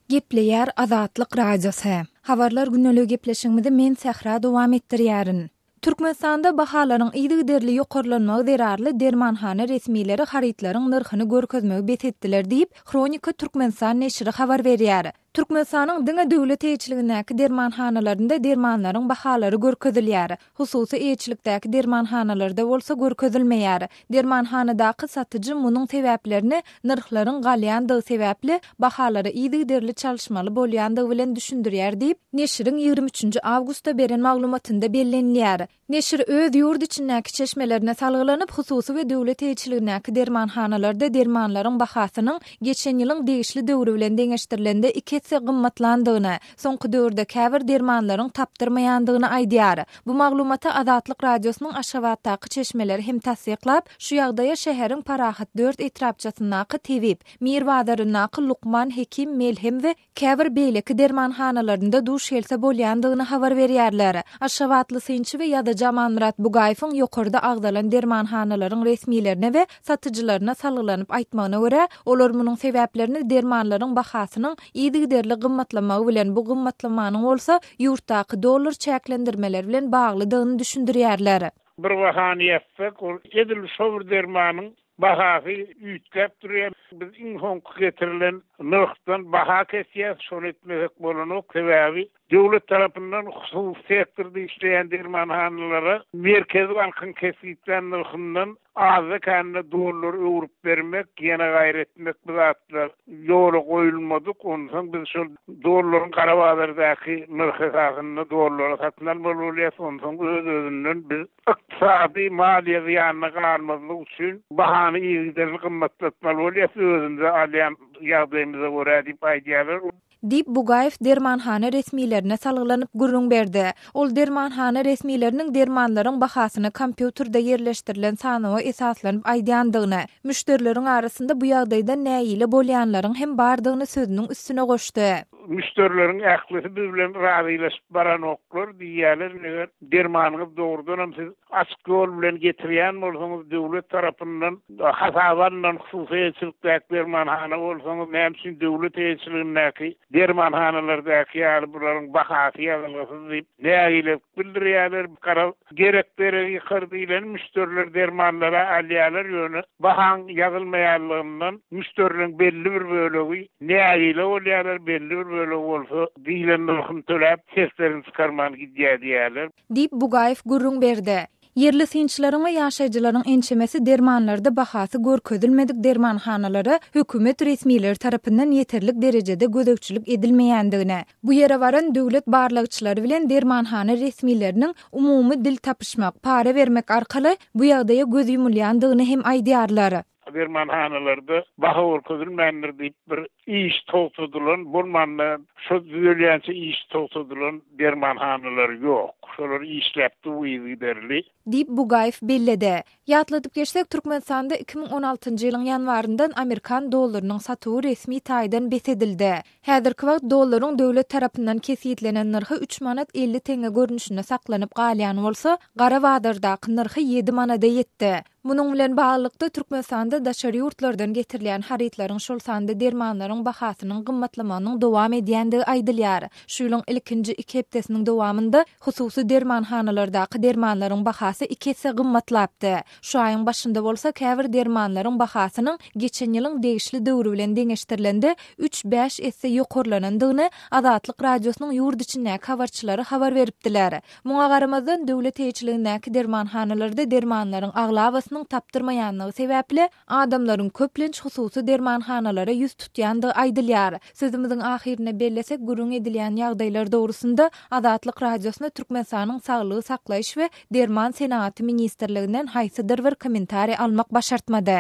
Gepleýär Azatlyk Radiosy. Habarlar gündeligi gepleşigimizi men Sähra dowam etdirýärin. Türkmenistanda bahalaryň yzygiderli ýokarlanmagy zerarly dermanhana resmileri harytlaryň nyrhyny görkezmegi bes etdiler diýip, Hronika Türkmenistan neşiri habar berýär. Türkmenistanyň diňe döwlet eýeçiligindäki dermanhanalarynda dermanlaryň bahalary görkezilýär. Hususy eýeçilikdäki dermanhanalarda bolsa görkezilmeýär. Dermanhanadaky satyjy munuň sebäplerini nyrhlaryň galýandygy sebäpli bahalary yzygiderli çalyşmaly bolýandygy bilen düşündirýär diýip, neşiriň 23 nji awgustda beren maglumatynda bellenilýär. Neşir öz ýurt içindäki çeşmelerine salgylanyp, hususy we döwlet eýeçiligindäki dermanhanalarda dermanlaryň bahasynyň geçen ýylyň degişli döwri bilen deňeşdirilende iki esse gymmatlandygyny, soňky döwürde käbir dermanlaryň tapdyrmaýandygyny aýdýar. Bu maglumaty Azatlyk Radiosynyň Aşgabatdaky çeşmeleri hem tassyklap, şu ýagdaýa şäheriň Parahat dört etrapçasyndaky Tebip, Mir bazaryndaky Lukman Hekim Melhem we käbir beýleki dermanhanalarynda duş gelse bolýandygyny habar berýärler. Aşgabatly synçy we ýazyjy Amanmyrat Bugaýewiň ýokarda agzalan dermanhanalaryň resmilerine we satyjylaryna salgylanyp aýtmagyna görä, olar munuň sebäplerini dermanlaryň bahasynyň yzygiderli gymmatlamagy bilen, bu gymmatlamanyň bolsa ýurtdaky dollar çäklendirmeleri bilen baglydygyny düşündirýärler. Bir bahany ýazsak, ol edil şo bir dermanyň bahasy üýtgäp durýar. Biz iň soňky getirilen nyrhdan baha kesýäs, şony etmesek bolanok, sebäbi döwlet tarapyndan hususy sektorda işleýän dermanhanalara Merkezi bankyň kesgitlän nyrhyndan azda-kände dollar öwrüp bermek, ýene gaýry etmek bu zatlar ýola goýulmadyk. Onsoň biz şol dollaryň gara bazardaky nyrhy esasynda dollary satyn almaly bolýas. Onsoň öz-özünden biz ykdysady, maliýe zyýanyna galmazlyk üçin bahany yzygiderli gymmatlatmaly bolýas, özümize alýan ýagdaýymyza görä diýip aýdýarlar. Diýip, Bugaýew dermanhana resmilerine salgylanyp gürrüň berdi. Ol dermanhana resmileriniň dermanlaryň bahasyny kompýuterde ýerleşdirilen sanawa esaslanyp aýdýandygyny, müşderileriň arasynda bu ýagdaýdan nägile bolýanlaryň hem bardygyny sözüniň üstüne goşdy. Müşderileriň ählisi biz bilen razylaşyp baranoklar diýýärler, eger dermanyňyz dogrudanam siz açyk ýol bilen getirýän bolsaňyz, döwlet tarapyndan hasaba alnan hususy eýeçilikdäki dermanhana bolsaňyz, näme üçin döwlet eýeçiligindäki dermanhanalardaky ýaly bularyň bahasy ýazylgysyz diýip nägilelik bildirýärler. Garaz, gerek deregi ýykar diýleni müşderiler dermanlary alýarlar, ýöne bahaň ýazylmaýanlygyndan müşderileriň belli bir bölegi nägile bolýarlar, belli bir bölegi bolsa diýlen nyrhyny töläp, seslerini çykarman gidýär diýýärler. Diýip, Bugaýew gürrüň berdi. Ýerli synçylaryň we ýaşaýjylaryň ençemesi dermanlarda bahasy görkezilmedik dermanhanalara hökümet resmileri tarapyndan ýeterlik derejede gözegçilik edilmeýändigini, bu ýere baran döwlet barlagçylary bilen dermanhana resmileriniň umumy dil tapyşmak, para bermek arkaly bu ýagdaýa göz ýumulýandygyny hem aýdýarlar. Dermanhanalarda baha görkezilmändir diýip bir iş togtadylan, bolmanda şo düzelýänçä iş togtadylan dermanhanalar ýok. Şolar işläp dur yzygiderli. Diýip, Bugaýew belledi. Ýatladyp geçsek, Türkmenistanda 2016-njy ýylyň ýanwaryndan amerikan dollarynyň satuwy resmi taýdan bes edildi. Häzirki wagt dollaryň döwlet tarapyndan kesgitlenen nyrhy üç manat 50 teňňe görnüşinde saklanyp galýan bolsa, gara bazardaky nyrhy ýedi manada ýetdi. Munuň bilen baglylykda, Türkmenistanda daşary ýurtlardan getirilýän harytlaryň, şol sanda dermanlaryň bahasynyň gymmatlamagynyň dowam edýändigi aýdylýar. Şu ýylyň ilkinji iki hepdesiniň dowamynda hususy dermanhanalardaky dermanlaryň bahasy iki esse gymmatlapdy. Şu aýyň başynda bolsa käbir dermanlaryň bahasynyň geçen ýylyň degişli döwri bilen deňeşdirilende üç-bäş esse ýokarlanandygyny Azatlyk Radiosynyň ýurt içindäki habarçylary habar beripdiler. Muňa garamazdan, döwlet eýeçiligindäki dermanhanalarda dermanlaryň aglabasynyň tapdyrmaýanlygy sebäpli, adamlaryň köplenç hususy dermanhanalara ýüz tutýandygy aýdylýar. Sözümiziň ahyrynda bellesek, gürrüň edilýän ýagdaýlar dogrusynda Azatlyk Radiosyna Türkmenistanyň Saglygy saklaýyş we derman senagaty ministrliginden haýsydyr bir kommentariý almak başartmady.